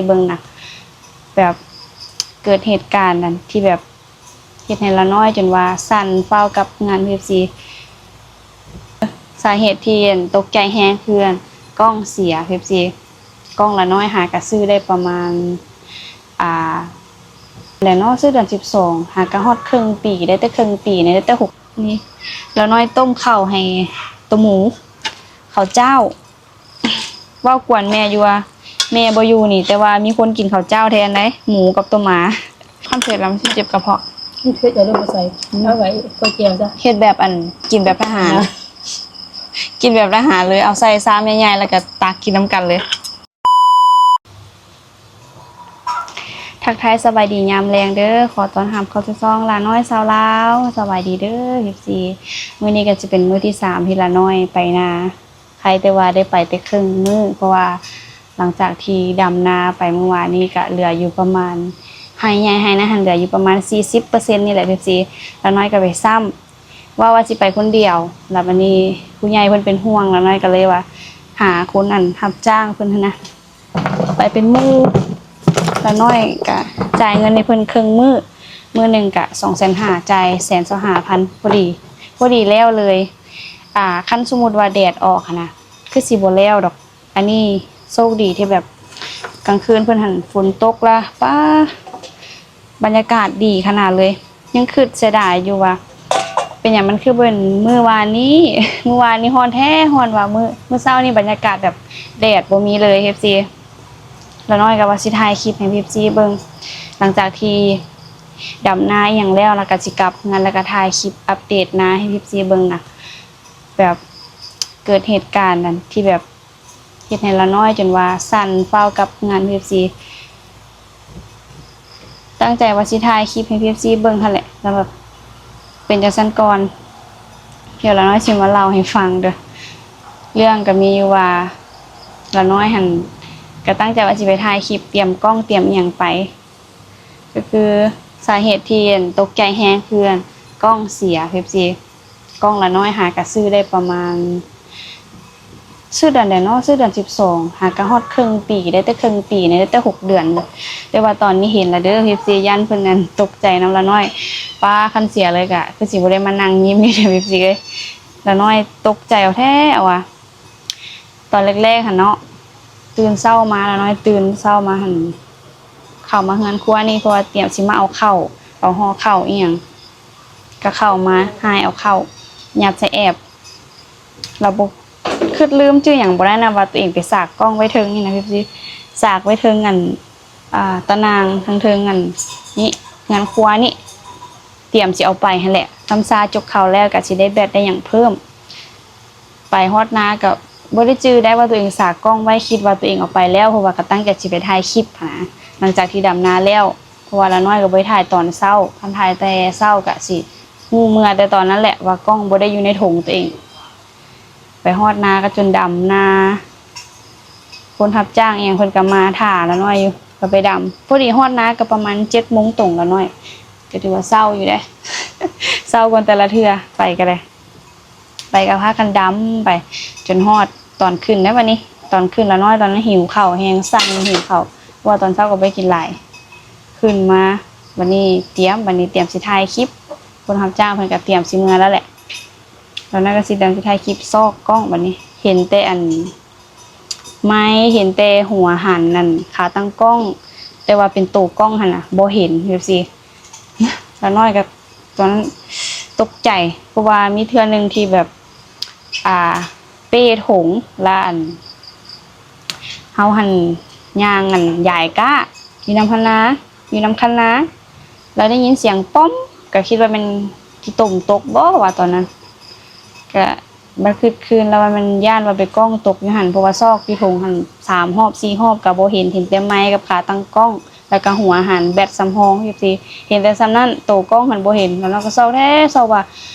ເບິ່ງນະ ແບບເກີດເຫດການນັ້ນທີ່ແບບເຮັດໃຫ້ລານ້ອຍຈົນວ່າສັ່ນຟ້າວກັບເຮືອນ ເອັຟຊີ. ສາເຫດທີ່ຕົກໃຈແຮງຄືກ້ອງເສຍ ເອັຟຊີ. ກ້ອງລານ້ອຍຫາກະຊື້ໄດ້ປະມານ ອ່າ ແລ້ວເນາະ ຊື້ເດືອນສິບສອງ ຫາກະຮອດເຄິ່ງປີ ໄດ້ແຕ່ເຄິ່ງປີນີ້ ໄດ້ແຕ່ຫົກ ນີ້ ລານ້ອຍຕົ້ມເຂົ້າໃຫ້ໂຕໝູ ເຂົ້າເຈົ້າ. ເວົ້າກວນແມ່ຢູ່ວ່າ ແມ່ບໍ່ຢູ່ນີ້ ແຕ່ວ່າມີຄົນກິນເຂົ້າເຈົ້າແທນໃດ໋ ໝູກັບໂຕໝາ. ຄັນເຜັດແລ້ວມັນຊິເຈັບກະເພາະ. ເຜັດແລ້ວບໍ່ໃສ່ ເອົາໄວ້ ຂ້ອຍແຈ່ວຊະ. ເຮັດແບບ ອັນ ກິນແບບທະຫານ ກິນແບບທະຫານເລີຍ ເອົາໃສ່ຊາມໃຫຍ່ໆ ແລ້ວກະຕັກກິນນຳກັນເລີຍ. ທັກທາຍສະບາຍດີຍາມແລງເດີ້ ຂໍຕ້ອນຮັບເຂົ້າສູ່ຊ່ອງລານ້ອຍຊາວລາວ. ສະບາຍດີເດີ້ ເອັຟຊີ. ມື້ນີ້ກະຈະເປັນມື້ທີສາມທີ່ລານ້ອຍໄປນາ. ໃຄແຕ່ວ່າໄດ້ໄປແຕ່ເຄິ່ງມື້ ເພາະວ່າຫຼັງຈາກທີ່ດຳນາໄປມື້ວານນີ້ ກະເຫຼືອຢູ່ປະມານ ໄຮ່ໃຫຍ່ໄຮ່ນາຫັ້ນເຫຼືອຢູ່ປະມານສີ່ສິບເປີເຊັນນີ້ແຫຼະ ເອັຟຊີ. ລານ້ອຍກະໄປຊ້ຳ ເວົ້າວ່າຊິໄປຄົນດຽວ ແລ້ວບາດນີ້ຜູ້ໃຫຍ່ເພິ່ນເປັນຫ່ວງ ລານ້ອຍກະເລີຍວ່າຫາຄົນ ອັນ ຮັບຈ້າງເພິ່ນຫັ້ນນະ ໄປເປັນໝູ່. ລານ້ອຍກະຈ່າຍເງິນໃຫ້ເພິ່ນເຄິ່ງມື້ ມື້ໜຶ່ງກະສອງແສນຫ້າ ຈ່າຍແສນຊາວຫ້າພັນ ພໍດີ ພໍດີແລ້ວເລີຍ. ອ່າ ຄັນສົມມຸດວ່າແດດອອກຫັ້ນນະ ຄືຊິບໍ່ແລ້ວດອກ. ອັນນີ້ໂຊກດີທີ່ແບບກາງຄືນເພິ່ນຫັ້ນຝົນຕົກລະ ປ້າ ບັນຍາກາດດີຂະໜາດເລີຍ. ຍັງຄຶດເສຍດາຍຢູ່ວ່າເປັນຫຍັງມັນຄືບໍ່ເປັນມື້ວານນີ້ ມື້ວານນີ້ຮ້ອນແທ້ຮ້ອນວ່າ ມື້ ມື້ເຊົ້ານີ້ບັນຍາກາດແບບແດດບໍ່ມີເລີຍ ເອັຟຊີ. ລານ້ອຍກະວ່າຊິຖ່າຍຄລິບໃຫ້ ເອັຟຊີ ເບິ່ງ ຫຼັງຈາກທີ່ດຳນາອີ່ຫຍັງແລ້ວ ລະກະຊິກັບເຮືອນ ລະກະຖ່າຍຄລິບອັບເດດນາໃຫ້ ເອັຟຊີ ເບິ່ງນະ. ແບບເກີດເຫດການນັ້ນທີ່ແບບເຮັດໃຫ້ລານ້ອຍຈົນວ່າສັ່ນຟ້າວກັບເຮືອນ ເອັຟຊີ. ຕັ້ງໃຈວ່າຊິຖ່າຍຄລິບໃຫ້ ເອັຟຊີ ເບິ່ງຫັ້ນແຫຼະ ລະແບບເປັນຈັ່ງຊັ້ນກ່ອນ. ດຽວລານ້ອຍຊິມາເລົ່າໃຫ້ຟັງເດີ້. ເລື່ອງກະມີຢູ່ວ່າ ລານ້ອຍຫັ້ນກະຕັ້ງໃຈວ່າຊິໄປຖ່າຍຄລິບ ຕຽມກ້ອງຕຽມອີ່ຫຍັງໄປ. ກະຄືສາເຫດທີ່ຕົກໃຈແຮງຄືກ້ອງເສຍ ເອັຟຊີ. ກ້ອງລານ້ອຍຫາກະຊື້ໄດ້ປະມານ ຊື້ເດືອນໃດເນາະ ຊື້ເດືອນສິບສອງ ຫາກະຮອດເຄິ່ງປີ ໄດ້ແຕ່ເຄິ່ງປີນີ້ ໄດ້ແຕ່ຫົກເດືອນ. ແຕ່ວ່າຕອນນີ້ເຫັນລະເດີ້ ເອັຟຊີ. ຢ້ານເພິ່ນ ອັນ ຕົກໃຈນຳລານ້ອຍ ປ້າ ຄັນເສຍເລີຍກະຄືຊິບໍ່ໄດ້ມານັ່ງຍິ້ມນີ້ເດີ້ ເອັຟຊີ ເອີຍ. ລານ້ອຍຕົກໃຈເອົາແທ້ ເອົາວ່າ ຕອນແລກໆຫັ້ນເນາະ ຕື່ນເຊົ້າມາ ລານ້ອຍຕື່ນເຊົ້າມາຫັ້ນ ເຂົ້າມາເຮືອນຄົວນີ້ ເພາະວ່າຕຽມຊິມາເອົາເຂົ້າ ເອົາຫໍ່ເຂົ້າອີ່ຫຍັງ ກະເຂົ້າມາຫາຍເອົາເຂົ້າ ຍັດໃສ່ແອບ. ລະບໍ່ ຄຶດລືມຈື່ຫຍັງບໍ່ໄດ້ນະ ວ່າໂຕເອງໄປສາກກ້ອງໄວ້ເທິງນີ້ນະ ເອັຟຊີ. ສາກໄວ້ເທິງ ອັນ ອ່າ ຕາໜ່າງທາງເທິງ ອັນນີ້ ເຮືອນຄົວນີ້ ຕຽມຊິເອົາໄປຫັ້ນແຫຼະ. ນ້ຳຊາຈົກເຂົ້າແລ້ວກະຊິໄດ້ແບັດໄດ້ຫຍັງເພີ່ມ. ໄປຮອດນາກະບໍ່ໄດ້ຈື່ໄດ້ວ່າໂຕເອງສາກກ້ອງໄວ້ ຄິດວ່າໂຕເອງເອົາໄປແລ້ວ ເພາະວ່າກະຕັ້ງໃຈຊິໄປຖ່າຍຄລິບຫັ້ນນະ ຫຼັງຈາກທີ່ດຳນາແລ້ວ. ເພາະວ່າລານ້ອຍກະບໍ່ໄດ້ຖ່າຍຕອນເຊົ້າ ຄັນຖ່າຍແຕ່ເຊົ້າກະຊິຮູ້ເມື່ອແຕ່ຕອນນັ້ນແຫຼະວ່າກ້ອງບໍ່ໄດ້ຢູ່ໃນຖົງໂຕເອງ. ໄປຮອດນາກະຈົນດຳນາ ຄົນຮັບຈ້າງອີ່ຫຍັງເພິ່ນກະມາຖ້າລານ້ອຍຢູ່ ກະໄປດຳ. ພໍດີຮອດນາກະປະມານເຈັດໂມງຕົງ ລານ້ອຍກະຖືວ່າເຊົ້າຢູ່ເດ້ ເຊົ້າກວ່າແຕ່ລະເທື່ອ ໄປກະໄດ້ ໄປກະພາກັນດຳໄປຈົນຮອດຕອນຂຶ້ນໄດ໋. ບາດນີ້ຕອນຂຶ້ນລານ້ອຍຕອນນັ້ນຫິວເຂົ້າແຮງ ສັ່ງຫິວເຂົ້າ ເພາະວ່າຕອນເຊົ້າກະບໍ່ໄດ້ກິນຫຼາຍ. ຂຶ້ນມາບາດນີ້ຕຽມ ບາດນີ້ຕຽມຊິຖ່າຍຄລິບ ຄົນຮັບຈ້າງເພິ່ນກະຕຽມຊິເມືອແລ້ວແຫຼະ. ລານ້ອຍກະຊິຕຽມຊິຖ່າຍຄລິບຊອກກ້ອງ ບາດນີ້ເຫັນແຕ່ ອັນ ໄມ້ ເຫັນແຕ່ຫົວຫັນ ອັນ ຂາຕັ້ງກ້ອງ ແຕ່ວ່າເປັນໂຕກ້ອງຫັ້ນນະບໍ່ເຫັນ ເອັຟຊີ. ລານ້ອຍກະຕອນນັ້ນຕົກໃຈ ເພາະວ່າມີເທື່ອໜຶ່ງທີ່ແບບ ອ່າ ເປ້ຖົງ ລະ ອັນ ເຮົາຫັ້ນຍ່າງ ອັນ ຢາຍກ້າຢູ່ນຳຄັນນາ ຢູ່ນຳຄັນນາ ລະໄດ້ຍິນສຽງປ້ອມ ກະຄິດວ່າແມ່ນຂີ້ຕົມຕົກບໍ່ ວ່າຕອນນັ້ນ ກະ ບັດຄຶດຄືນລະວ່າແມ່ນຢ້ານວ່າໄປກ້ອງຕົກຢູ່ຫັ້ນ ເພາະວ່າຊອກຢູ່ຖົງຫັ້ນສາມຮອບສີ່ຮອບກະບໍ່ເຫັນ ເຫັນແຕ່ໄມ້ກັບຂາຕັ້ງກ້ອງ ລະກະຫົວຫັນແບັດສຳຮອງ ເອັຟຊີ ເຫັນແຕ່ສ່ຳນັ້ນ ໂຕກ້ອງຫັ້ນບໍ່ເຫັນ. ລະນ້ອຍກະຊອກແທ້ຊອກວ່າ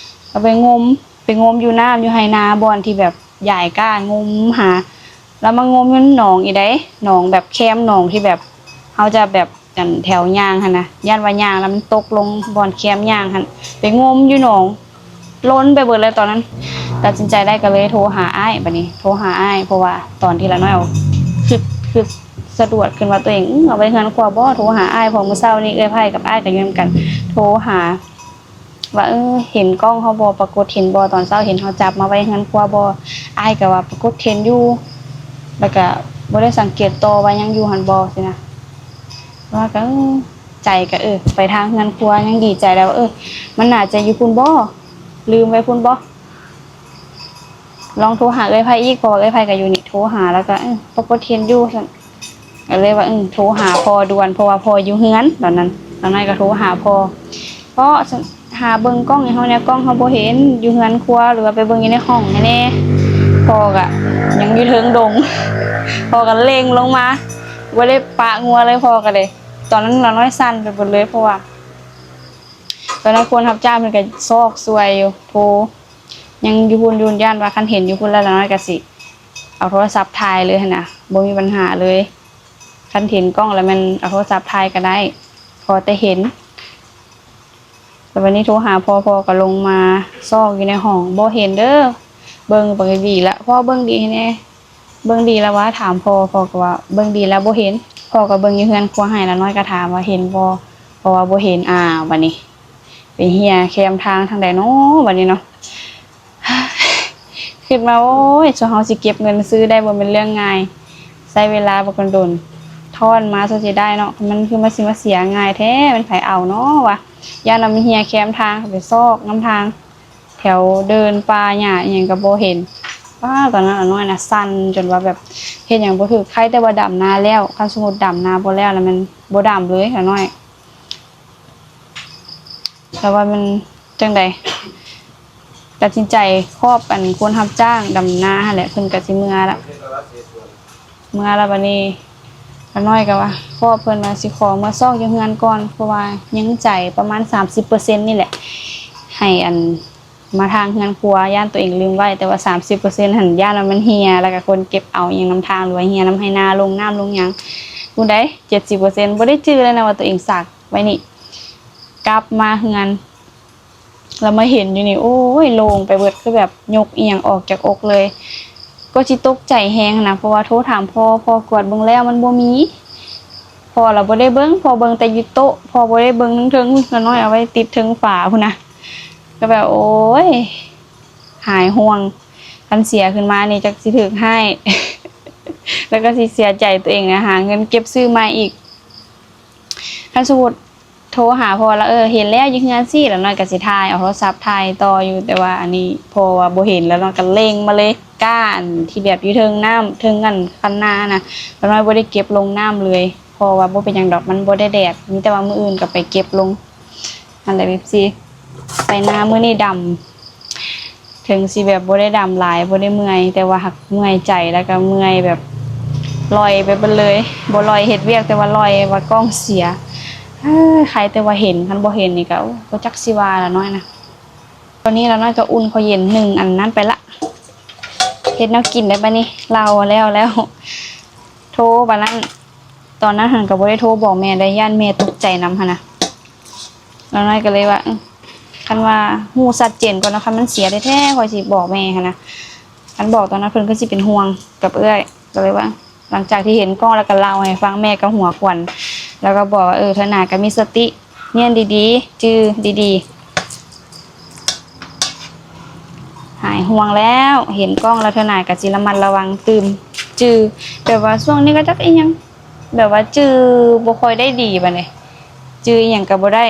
ກະໄປງົມ ໄປງົມຢູ່ນ້ຳຢູ່ໄຮ່ນາ ບ່ອນທີ່ແບບຢາຍກ້າງົມຫາ ລະມາງົມຢູ່ໜອງອີກໃດ໋ ໜອງແບບແຄມໜອງທີ່ແບບ ເຮົາຈະແບບ ອັນ ແຖວຍ່າງຫັ້ນນະ ຢ້ານວ່າຍ່າງລະມັນຕົກລົງບ່ອນແຄມຍ່າງຫັ້ນ ໄປງົມຢູ່ໜອງ ຫຼົ່ນໄປເບິດແລ້ວຕອນນັ້ນ. ຕັດສິນໃຈໄດ້ກະເລີຍໂທຫາອ້າຍ ບາດນີ້ໂທຫາອ້າຍ ເພາະວ່າຕອນທີ່ລານ້ອຍເອົາ ຄຶດ ຄຶດ ສະດວກຂຶ້ນວ່າຕົວເອງ ອື ເອົາໄວ້ເຮືອນຄົວບໍ່ ໂທຫາອ້າຍ ເພາະມື້ເຊົ້ານີ້ເອື້ອຍໄພກັບອ້າຍກໍຢູ່ນຳກັນ ໂທຫາວ່າ ເອີ ເຫັນກ້ອງເຮົາບໍ່ ປາກົດເຫັນບໍ່ ຕອນເຊົ້າເຫັນເຮົາຈັບມາໄວ້ເຮືອນຄົວບໍ່ ອ້າຍກໍວ່າປາກົດເຫັນຢູ່ ແລ້ວກໍບໍ່ໄດ້ສັງເກດຕໍ່ວ່າຍັງຢູ່ຫັ້ນບໍ່ຊີ້ນະ ວ່າກໍ ໃຈກໍ ເອີ ໄປທາງເຮືອນຄົວ ຍັງດີໃຈແລ້ວວ່າ ເອີ ມັນໜ້າຈະຢູ່ພຸ້ນບໍ່ ລືມໄວ້ພຸ້ນບໍ່ ລອງໂທຫາເອື້ອຍໄພອີກ ເພາະວ່າເອື້ອຍໄພກໍຢູ່ນີ້ ໂທຫາແລ້ວກໍ ເອີ ປາກົດເຫັນຢູ່ຊັ້ນ ກໍເລີຍວ່າ ເອີ ໂທຫາພໍ່ດ່ວນ ເພາະວ່າພໍ່ຢູ່ເຮືອນຕອນນັ້ນ ນ້ອງນ້ອຍກໍໂທຫາພໍ່ ພໍ່ ຫາເບິ່ງກ້ອງໃຫ້ເຮົາແດ່ ກ້ອງເຮົາບໍ່ເຫັນ ຢູ່ເຮືອນຄົວ ຫຼືວ່າໄປເບິ່ງຢູ່ໃນຫ້ອງໃຫ້ແດ່ ພໍ່ກໍຍັງຢູ່ເທິງດົງ ພໍ່ກໍເລັ່ງລົງມາ ບໍ່ໄດ້ປະງົວເລີຍ ພໍ່ກໍເລີຍ ຕອນນັ້ນນ້ອງນ້ອຍສັ່ນໄປເບິດເລີຍ ເພາະວ່າຕອນນັ້ນຄົນຮັບຈ້າງເພິ່ນກໍຊອກຊ່ວຍຢູ່ ໂທ ຍັງຢູ່ພຸ້ນຢູ່ ຢ້ານວ່າຄັນເຫັນຢູ່ພຸ້ນແລ້ວ ນ້ອງນ້ອຍກໍຊິເອົາໂທລະສັບຖ່າຍເລີຍຫັ້ນນະ ບໍ່ມີບັນຫາເລີຍ ຄັນເຫັນກ້ອງແລ້ວແມ່ນເອົາໂທລະສັບຖ່າຍກໍໄດ້ ຂໍແຕ່ເຫັນ ແລ້ວບັດນີ້ໂທຫາພໍ່ ພໍ່ກໍລົງມາຊອກຢູ່ໃນຫ້ອງ ບໍ່ເຫັນເດີ ເບິ່ງປະກະຕິລະ ພໍ່ເບິ່ງດີໃຫ້ແດ່ ເບິ່ງດີລະຫວາ ຖາມພໍ່ ພໍ່ກໍວ່າເບິ່ງດີລະບໍ່ເຫັນ ພໍ່ກໍເບິ່ງຢູ່ເຮືອນຄົວໃຫ້ ລະນ້ອຍກໍຖາມວ່າເຫັນບໍ່ ເພາະວ່າບໍ່ເຫັນ ອ້າວ ບັດນີ້ໄປເຮ່ຍແຄມທາງທາງໃດນໍ ບັດນີ້ເນາະ ຄິດມາ ໂອ້ຍ ສ່ວນເຮົາຊິເກັບເງິນຊື້ໄດ້ບໍ່ແມ່ນເລື່ອງງ່າຍ ໃຊ້ເວລາບັກດົນໆ ທ້ອນມາສ່ວນຊິໄດ້ເນາະ ມັນຄືມາຊິມາເສຍງ່າຍແທ້ ແມ່ນໃຜເອົານໍວະ ຢ້ານວ່າມັນເຮ່ຍແຄມທາງ ໄປຊອກນຳທາງ ແຖວເດີ່ນປ່າຫຍ້າອີ່ຫຍັງກໍບໍ່ເຫັນ ປ້າ ຕອນນັ້ນລະນ້ອຍນະສັ່ນຈົນວ່າແບບເຮັດຫຍັງບໍ່ຖືກ ໄຄແຕ່ວ່າດຳນາແລ້ວ ຄັນສົມມຸດດຳນາບໍ່ແລ້ວລະແມ່ນບໍ່ດຳເລີຍລະນ້ອຍ ແຕ່ວ່າມັນຈັ່ງໃດ ຕັດສິນໃຈຂອບອັນຄົນຮັບຈ້າງດຳນາຫັ້ນແຫຼະ ເພິ່ນກໍຊິເມືອລະ ເມືອລະ ບັດນີ້ລະນ້ອຍກໍວ່າ ຂໍເພິ່ນວ່າຊິຂໍເມືອຊອກຢູ່ເຮືອນກ່ອນ ເພາະວ່າຍັງໃຈປະມານສາມສິບເປີເຊັນນີ້ແຫຼະ ໃຫ້ອັນມາທາງເຮືອນຄົວ ຢ້ານຕົວເອງລືມໄວ້ ແຕ່ວ່າສາມສິບເປີເຊັນຫັ້ນ ຢ້ານວ່າມັນເຮ່ຍ ແລ້ວກໍຄົນເກັບເອົາອີ່ຫຍັງນຳທາງ ຫຼືວ່າເຮ່ຍນຳໄຮ່ນາ ລົງນ້ຳລົງຫຍັງ ພຸ້ນໃດ ເຈັດສິບເປີເຊັນ ບໍ່ໄດ້ຈື່ເລີຍນະວ່າຕົວເອງສາກໄວ້ນີ້ ກັບມາເຮືອນ ແລ້ວມາເຫັນຢູ່ນີ້ ໂອ້ຍ ໂລ່ງໄປເບິດ ຄືແບບຍົກອີ່ຫຍັງອອກຈາກອົກເລີຍ ກໍຊິຕົກໃຈແຮງຫັ້ນນະ ເພາະວ່າໂທຖາມພໍ່ ພໍ່ກວດເບິ່ງແລ້ວມັນບໍ່ມີ ພໍ່ລະບໍ່ໄດ້ເບິ່ງ ພໍ່ເບິ່ງແຕ່ຢູ່ໂຕະ ພໍ່ບໍ່ໄດ້ເບິ່ງເທິງໆ ລະນ້ອຍເອົາໄວ້ຕິດເທິງຝາພຸ້ນນະ ກໍແບບ ໂອ້ຍ ຫາຍຫ່ວງ ຄັນເສຍຂຶ້ນມານີ້ຈັກຊິຖືກຮ້າຍ ແລ້ວກໍຊິເສຍໃຈຕົວເອງນະ ຫາເງິນເກັບຊື້ໃໝ່ອີກ ຄັນສົມມຸດ ໂທຫາພໍ່ລະ ເອີ ເຫັນແລ້ວຢູ່ເຮືອນຊີ້ ລະນ້ອຍກໍຊິຖ່າຍ ເອົາໂທລະສັບຖ່າຍຕໍ່ຢູ່ ແຕ່ວ່າອັນນີ້ພໍ່ວ່າບໍ່ເຫັນ ລະນ້ອຍກໍເລັ່ງມາເລີຍ ກ້າອັນທີ່ແບບຢູ່ເທິງນ້ຳ ເທິງອັນຄັນນານະ ລະນ້ອຍບໍ່ໄດ້ເກັບລົງນ້ຳເລີຍ ພໍ່ວ່າບໍ່ເປັນຫຍັງດອກ ມັນບໍ່ໄດ້ແດດ ມີແຕ່ວ່າມື້ອື່ນກໍໄປເກັບລົງ ຫັ້ນແຫຼະ ເອັຟຊີ ໄປນາມື້ນີ້ດຳ ເຖິງຊິແບບບໍ່ໄດ້ດຳຫຼາຍ ບໍ່ໄດ້ເມື່ອຍ ແຕ່ວ່າຫາກເມື່ອຍໃຈ ແລ້ວກໍເມື່ອຍແບບລ່ອຍໄປເບິດເລີຍ ບໍ່ລ່ອຍເຮັດວຽກ ແຕ່ວ່າລ່ອຍວ່າກ້ອງເສຍ ເອີ ໃຄແຕ່ວ່າເຫັນ ຄັນບໍ່ເຫັນນີ້ກໍ ໂອ້ ບໍ່ຈັກຊິວ່າລະນ້ອຍນະ ຕອນນີ້ລະນ້ອຍກໍອຸ່ນເຂົ້າເຢັນ ໜຶ້ງອັນນັ້ນໄປລະ ເຮັດແນວກິນໄດ້ບາດນີ້ ເລົ່າແລ້ວແລ້ວ ໂທບາດນັ້ນ ຕອນນັ້ນຫັ້ນກໍບໍ່ໄດ້ໂທບອກແມ່ໄດ໋ ຢ້ານແມ່ຕົກໃຈນຳຫັ້ນນະ ລະນ້ອຍກໍເລີຍວ່າ ເອີ ຄັນວ່າຮູ້ຊັດເຈນກ່ອນເນາະ ຄັນມັນເສຍແທ້ໆ ຂ້ອຍຊິບອກແມ່ຫັ້ນນະ ຄັນບອກຕອນນັ້ນເພິ່ນຄືຊິເປັນຫ່ວງກັບເອື້ອຍ ກໍເລີຍວ່າ ຫຼັງຈາກທີ່ເຫັນກ້ອງແລ້ວກໍເລົ່າໃຫ້ຟັງ ແມ່ກໍຫົວຂວັນ ແລ້ວກໍບອກວ່າ ເອີ ເທື່ອໜ້າກໍມີສະຕິ ຮຽນດີໆ ຈື່ດີໆ ຫາຍຫ່ວງແລ້ວ ເຫັນກ້ອງແລ້ວເທື່ອໜ້າກໍຊິລະມັດລະວັງຕື່ມ ຈື່ ແບບວ່າຊ່ວງນີ້ກໍຈັກອີ່ຫຍັງ ແບບວ່າຈື່ບໍ່ຄ່ອຍໄດ້ດີບາດນີ້ ຈື່ອີ່ຫຍັງກໍບໍ່ໄດ້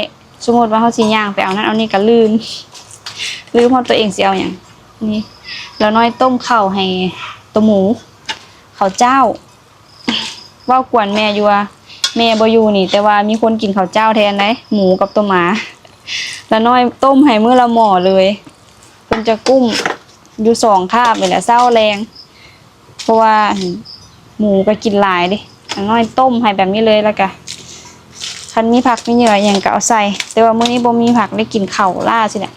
ສົມມຸດວ່າເຮົາຊິຍ່າງໄປເອົານັ້ນເອົານີ້ກໍລືມ ລືມຮອດຕົວເອງຊິເອົາຫຍັງ ນີ້ ລະນ້ອຍຕົ້ມເຂົ້າໃຫ້ໂຕໝູ ເຂົ້າຈ້າວ ເວົ້າກວນແມ່ຢູ່ວ່າ ແມ່ບໍ່ຢູ່ນີ້ ແຕ່ວ່າມີຄົນກິນເຂົ້າຈ້າວແທນໄດ໋ ໝູກັບໂຕໝາ ລະນ້ອຍຕົ້ມໃຫ້ມື້ລະໝໍ້ເລີຍ ເພິ່ນຈະກຸ້ມຢູ່ສອງຄາບນີ້ແຫຼະ ເຊົ້າແລງ ເພາະວ່າ ອັນ ໝູກໍກິນຫຼາຍເດ້ ລະນ້ອຍຕົ້ມໃຫ້ແບບນີ້ເລີຍ ແລ້ວກໍຄັນມີຜັກມີເຫຍື່ອອີ່ຫຍັງກໍເອົາໃສ່ ແຕ່ວ່າມື້ນີ້ບໍ່ມີຜັກ ໄດ້ກິນເຂົ້າລ້າຊີ້ແຫຼະ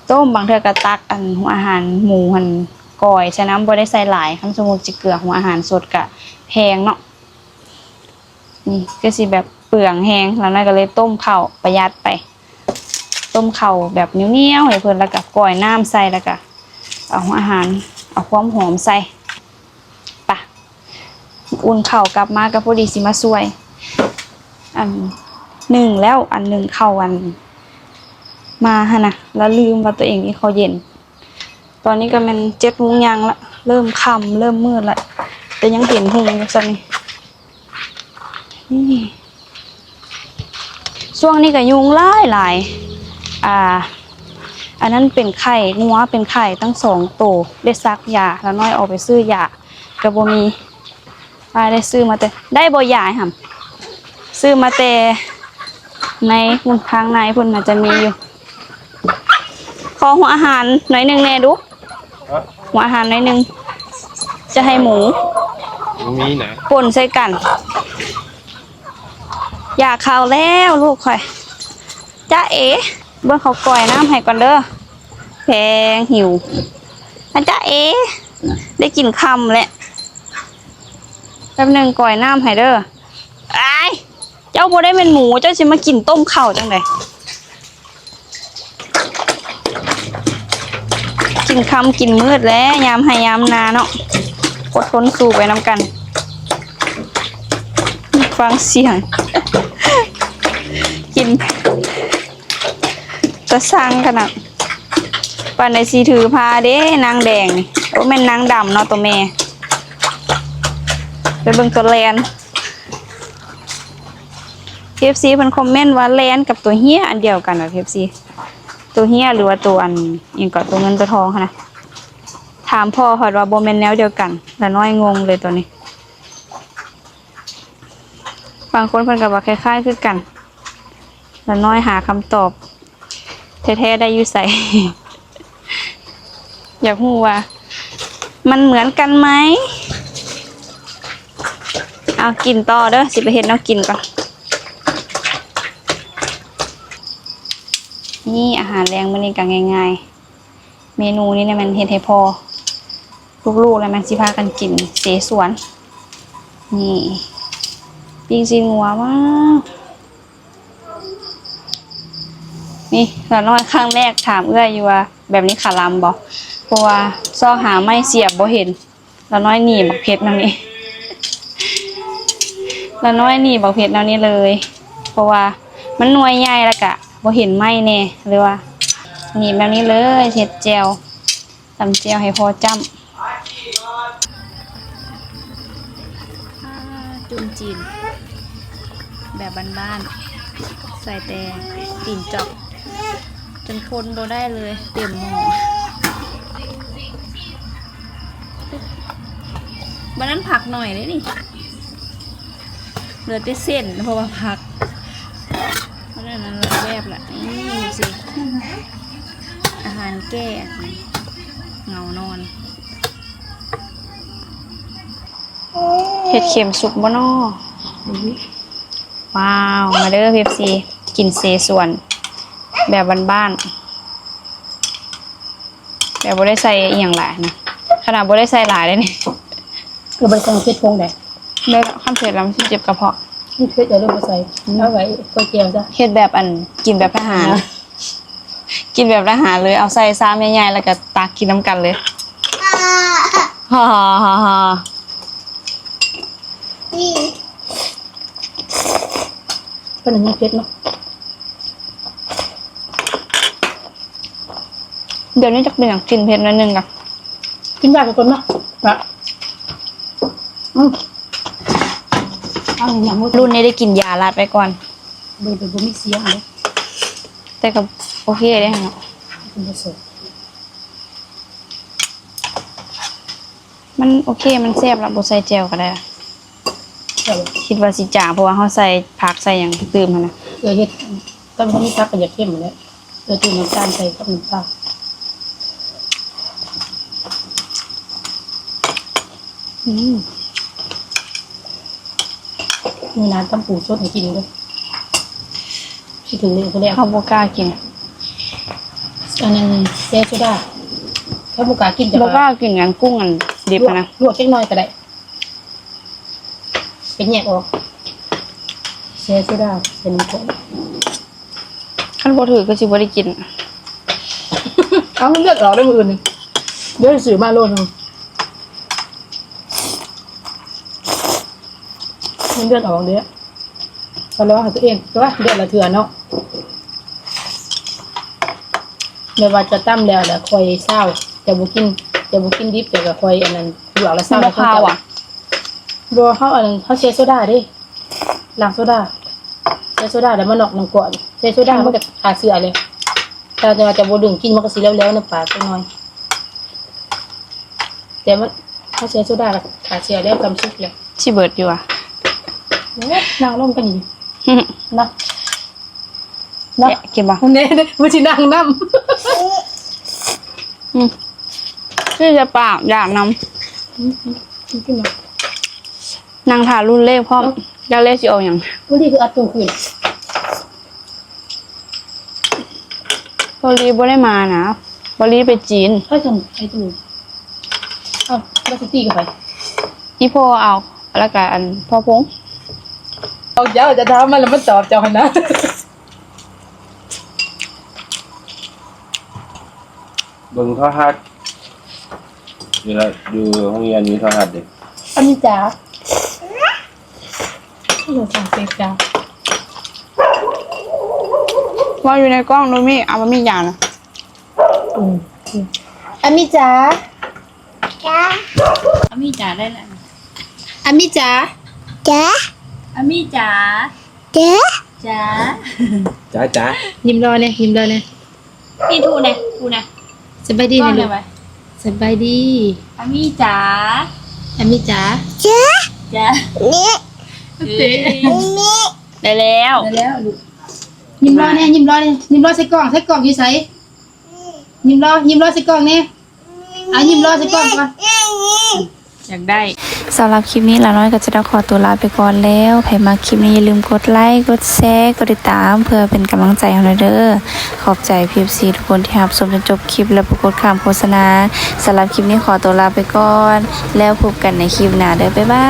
ຕົ້ມ ບາງເທື່ອກໍຕັກອັນຫົວອາຫານໝູຫັ້ນ ກ່ອຍໃສ່ນ້ຳ ບໍ່ໄດ້ໃສ່ຫຼາຍ ຄັນສົມມຸດຊິເກືອຫົວອາຫານສົດກະແພງເນາະ ນີ້ຄືຊິແບບເປືອງແຮງ ລະນ້ອຍກໍເລີຍຕົ້ມເຂົ້າປະຢັດໄປ ຕົ້ມເຂົ້າແບບໜຽວໆໃຫ້ເພິ່ນ ລະກະກ່ອຍນ້ຳໃສ່ ລະກະເອົາອາຫານ ເອົາຄວາມຫອມໃສ່ ປະ ອຸ່ນເຂົ້າກັບມາກໍພໍດີຊິມາຊ່ວຍ ອັນ ໜຶ້ງແລ້ວ ອັນ ໜຶ້ງເຂົ້າ ອັນ ມາຫັ້ນນະ ລະລືມວ່າຕົວເອງມີເຂົ້າເຢັນ. ຕອນນີ້ກໍແມ່ນເຈັດໂມງຍ່າງລະ ເລີ່ມຄ່ຳ ເລີ່ມມືດລະ ແຕ່ຍັງເຫັນຮຸ່ງຢູ່ຊັ້ນນີ້. ນີ້ ຊ່ວງນີ້ກໍຍຸງຫຼາຍໆ ອ່າ ອັນນັ້ນເປັນໄຂ້ ງົວເປັນໄຂ້ທັງສອງໂຕ ໄດ້ສັກຢາ ລານ້ອຍອອກໄປຊື້ຢາກໍບໍ່ມີ ອ້າຍໄດ້ຊື້ມາແຕ່ ໄດ້ບໍ່ຢາຫຳ ຊື້ມາແຕ່ໃນພຸ້ນ ທາງໃນພຸ້ນ ໜ້າຈະມີຢູ່. ຂໍຫົວອາຫານໜ້ອຍໜຶ່ງແດ່ດຸ. ຮະ? ຫົວອາຫານໜ້ອຍໜຶ່ງ ຈະໃຫ້ໝູ ບໍ່ມີນະ ປົນໃສ່ກັນ. ຢາກເຂົ້າແລ້ວລູກຂ້ອຍ. ຈ໊ະເອ ເບິ່ງເຂົາກ່ອຍນ້ຳໃຫ້ກ່ອນເດີ. ແພງຫິວ. ອາ ຈ໊ະເອ ໄດ້ກິນຄ່ຳແລ້ວ. ແປັບໜຶ່ງ ກ່ອຍນ້ຳໃຫ້ເດີ. ອາຍ ເຈົ້າບໍ່ໄດ້ແມ່ນໝູ ເຈົ້າຊິມາກິນຕົ້ມເຂົ້າຈັ່ງໃດ? ກິນຄ່ຳກິນມືດແຫຼະ ຍາມໄຮ່ຍາມນາເນາະ ອົດທົນສູ້ໄປນຳກັນ. ຟັງສຽງ ກິນຕາຊັ່ງຂະໜາດ. ປານໃດຊິຖືພາເດ້ ນາງແດງນີ້ ໂອ້ ແມ່ນນາງດຳເນາະ ໂຕແມ່. ໄປເບິ່ງໂຕແລນ. ເອັຟຊີ ເພິ່ນຄອມເມັນວ່າແລນກັບຕົວເຮຍອັນດຽວກັນວ່າ ເອັຟຊີ ຕົວເຮຍ ຫຼືວ່າຕົວອັນ ອີ່ຫຍັງເກາະ ຕົວເງິນຕົວທອງຫັ້ນນະ. ຖາມພໍ່ເພິ່ນວ່າບໍ່ແມ່ນແນວດຽວກັນ ລານ້ອຍງົງເລີຍຕອນນີ້. ບາງຄົນເພິ່ນກໍວ່າຄ້າຍໆຄືກັນ. ລານ້ອຍຫາຄຳຕອບແທ້ໆໄດ້ຢູ່ໃສ? ຢາກຮູ້ວ່າມັນເໝືອນກັນໄໝ? ເອົາ ກິນຕໍ່ເດີ ຊິໄປເຮັດແນວກິນກ່ອນ. ນີ້ອາຫານແລງມື້ນີ້ກໍງ່າຍໆ ເມນູນີ້ນະແມ່ນເຮັດໃຫ້ພໍ່ ລູກໆ ລະແມ່ນຊິພາກັນກິນເສສວນ. ນີ້ ປີ້ງຊີ້ນງົວ ວ້າວ. ນີ້ ລານ້ອຍຄັ້ງແລກຖາມເອື້ອຍຢູ່ວ່າ ແບບນີ້ຄາລຳບໍ່? ເພາະວ່າຊອກຫາໄມ້ສຽບບໍ່ເຫັນ. ລານ້ອຍໜີບັກເຜັດແນວນີ້ ລານ້ອຍໜີບັກເຜັດແນວນີ້ເລີຍ ເພາະວ່າມັນໜ່ວຍໃຫຍ່ ແລ້ວກະບໍ່ເຫັນໄມ້ແດ່ ເລີຍວ່າໜີແບບນີ້ເລີຍ ເຮັດແຈ່ວ ຕຳແຈ່ວໃຫ້ພໍຈ້ຳ. ອາ ຈຸ້ມຈີນແບບບ້ານໆ ໃສ່ແຕ່ຕີນຈອກ ຈົນຄົນບໍ່ໄດ້ເລີຍ ເຕັມໝໍ້. ບັດນັ້ນຜັກໜ້ອຍເດ້ນີ້ ເຫຼືອແຕ່ເສັ້ນ ເພາະວ່າຜັກ ເພາະນັ້ນລະແຊບລະ. ນີ້ຊິ ອາຫານແກ້ເຫງົານອນ. ເຫັດເຂັມສຸກບໍ່ນໍ? ວ້າວ ມາເດີ ເອັຟຊີ ກິນເສສວນແບບບ້ານໆ ແບບບໍ່ໄດ້ໃສ່ອີ່ຫຍັງຫຼາຍນະ ຂະໜາດບໍ່ໄດ້ໃສ່ຫຼາຍເດ້ນີ້. ກໍບໍ່ໄດ້ໃສ່ເຜັດຜົງໃດ ແມ່ນລະ ຄັນເຜັດລະມັນຊິເຈັບກະເພາະ. ເຜັດແລ້ວບໍ່ໃສ່ ເອົາໄວ້ກ້ອຍແຈ່ວຊະ. ເຮັດແບບອັນ ກິນແບບທະຫານ ກິນແບບທະຫານເລີຍ ເອົາໃສ່ຊາມໃຫຍ່ໆ ແລ້ວກໍຕັກກິນນຳກັນເລີຍ. ເພິ່ນອັນນີ້ເຜັດເນາະ. ດຽວນີ້ຈັກເປັນຫຍັງກິນເຜັດໜ້ອຍໜຶ່ງກະ ກິນຢາກກ່ອນເນາະ. ອືມ ເອົາຫຍັງ ລຸ້ນນີ້ໄດ້ກິນຢາລາດໄວ້ກ່ອນ ບໍ່ ບໍ່ມີສຽງເດ້ ແຕ່ກໍໂອເຄເດ້ເນາະ. ມັນໂອເຄ ມັນແຊບລະ ບໍ່ໃສ່ແຈ່ວກໍໄດ້. ແຊບ ຄິດວ່າຊິຈາງ ເພາະວ່າເຮົາໃສ່ຜັກໃສ່ຫຍັງຕື່ມຫັ້ນນະ. ເອີ ເຮັດ ຕຳ ມີຜັກກໍຢາກເຄັມແຫຼະ ເອີ ຕື່ມນ້ຳຕານໃສ່ກັບນ້ຳປາ. ອືມ ມື້ໜ້າຕຳປູສົດໃຫ້ກິນເດີ ຊິເຖິງມື້ແລ້ວ ເຮົາບໍ່ກ້າກິນ ອັນນັ້ນແຊ່ໂຊດາ ເຮົາບໍ່ກ້າກິນ ແຕ່ວ່າບໍ່ກ້າກິນອັນກຸ້ງອັນດິບຫັ້ນນະ ລວກ ລວກຈັກໜ້ອຍກໍໄດ້ ໄປແຍກອອກ ແຊ່ໂຊດາໃສ່ນ້ຳຂ້ອຍ. ຄັນບໍ່ຖືກກໍຊິບໍ່ໄດ້ກິນ ເອົາເລືອດອອກໄດ້ມື້ອື່ນນີ້ ດຽວຊິຊື້ມາໂລໜຶ່ງ. ມັນເລືອດອອກເດ້ ກໍລອງໃຫ້ຕົວເອງຕົວະ ເດືອນລະເທື່ອເນາະ. ແບບວ່າຈະຕຳແລ້ວ ແລ້ວຄ່ອຍຊາວ ຈະບໍ່ກິນ ຈະບໍ່ກິນດິບ ແລ້ວກໍຄ່ອຍອັນນັ້ນ ລວກແລ້ວຊາວ. ມັນບໍ່ຄາວຫວາ? ບໍ່ ເຮົາອັນນັ້ນ ເຮົາໃສ່ໂຊດາເດ້ ລ້າງໂຊດາ ໃສ່ໂຊດາ ແລ້ວມານອກນ້ຳກ້ອຍ ໃສ່ໂຊດາ ມັນກໍຂ້າເຊື້ອເລີຍ. ແຕ່ ແຕ່ວ່າຈະບໍ່ດຶງກິນ ມັນກໍຊິແຫຼວໆໃນປາກຈັກໜ່ອຍ ແຕ່ມັນ ເຮົາໃສ່ໂຊດາກໍຂ້າເຊື້ອແລ້ວ ກຳສຸກແລ້ວ. ຊິເບິດຢູ່ຫວາ? ເອີ ນັ່ງລົງກໍດີເນາະ ເນາະ. ກິນບໍ່? ແນ່ໆ ບໍ່ຊິນັ່ງນຳ. ອືມ ຄືຈະປາກຢາກນຳ. ອືມ ກິນບໍ່? ນັ່ງຖ້າລຸ້ນເລກພ້ອມ. ເອີ ຢາກເລກຊິອອກຫຍັງ? ບໍ່ດີຄືອັດໂຕຂຶ້ນ. ເກົາຫຼີບໍ່ໄດ້ມານະ ເກົາຫຼີໄປຈີນ. ໃຜຊັ້ນ ໄອ້ຕູ້? ເອົ້າ ແລ້ວຊິຕີກັບໃຜ? ອີ່ພໍ່ເອົາ ແລ້ວກະອັນພໍ່ພົງ. ເອົາ ເຈົ້າຈະຖາມມັນ ແລ້ວມັນຕອບເຈົ້າຫັ້ນນະ. ເບິ່ງໂທລະທັດ ເວລາຢູ່ໂຮງຮຽນມີໂທລະທັດເດ້. ອາມິຈາ ໂທລະທັດເສຍງດັງ. ເວົ້າຢູ່ໃນກ້ອງດູມິ ອາມິຈານະ. ອາມິຈາ ອາມິຈາໄດ້ແລ້ວ. ອາມິຈາ ຈາ ອາມິຈາ ຈາ ຈາ ຈາ ຈາ. ຍິ້ມຫຼໍ່ແດ່ ຍິ້ມຫຼໍ່ແດ່. ນີ້ ທູແດ່ ທູແດ່. ສະບາຍດີນະລູກ. ສະບາຍດີ ອາມິຈາ ອາມິຈາ ຈາ ຈາ. ເອີ ໄດ້ແລ້ວ ໄດ້ແລ້ວລູກ. ຍິ້ມຫຼໍ່ແດ່ ຍິ້ມຫຼໍ່ແດ່ ຍິ້ມຫຼໍ່ໃສ່ກ້ອງ ໃສ່ກ້ອງຢູ່ໃສ? ຍິ້ມຫຼໍ່ ຍິ້ມຫຼໍ່ໃສ່ກ້ອງແດ່. ອາ ຍິ້ມຫຼໍ່ໃສ່ກ້ອງກ່ອນ ຢາກໄດ້. ສຳລັບຄລິບນີ້ ລາວນ້ອຍກໍຈະຕ້ອງຂໍຕົວລາໄປກ່ອນແລ້ວ. ໃຜມັກຄລິບນີ້ ຢ່າລືມກົດໄລ ກົດແຊ ກົດຕິດຕາມ ເພື່ອເປັນກຳລັງໃຈໃຫ້ເຮົາແດ່ເດີ. ຂອບໃຈ ເອັຟຊີ ທຸກຄົນທີ່ຮັບຊົມຈົນຈົບຄລິບ ແລະ ບໍ່ກົດຂ້າມໂຄສະນາ. ສຳລັບຄລິບນີ້ຂໍຕົວລາໄປກ່ອນ ແລ້ວພົບກັນໃນຄລິບໜ້າເດີ. ບາຍບາ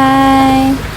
ຍ.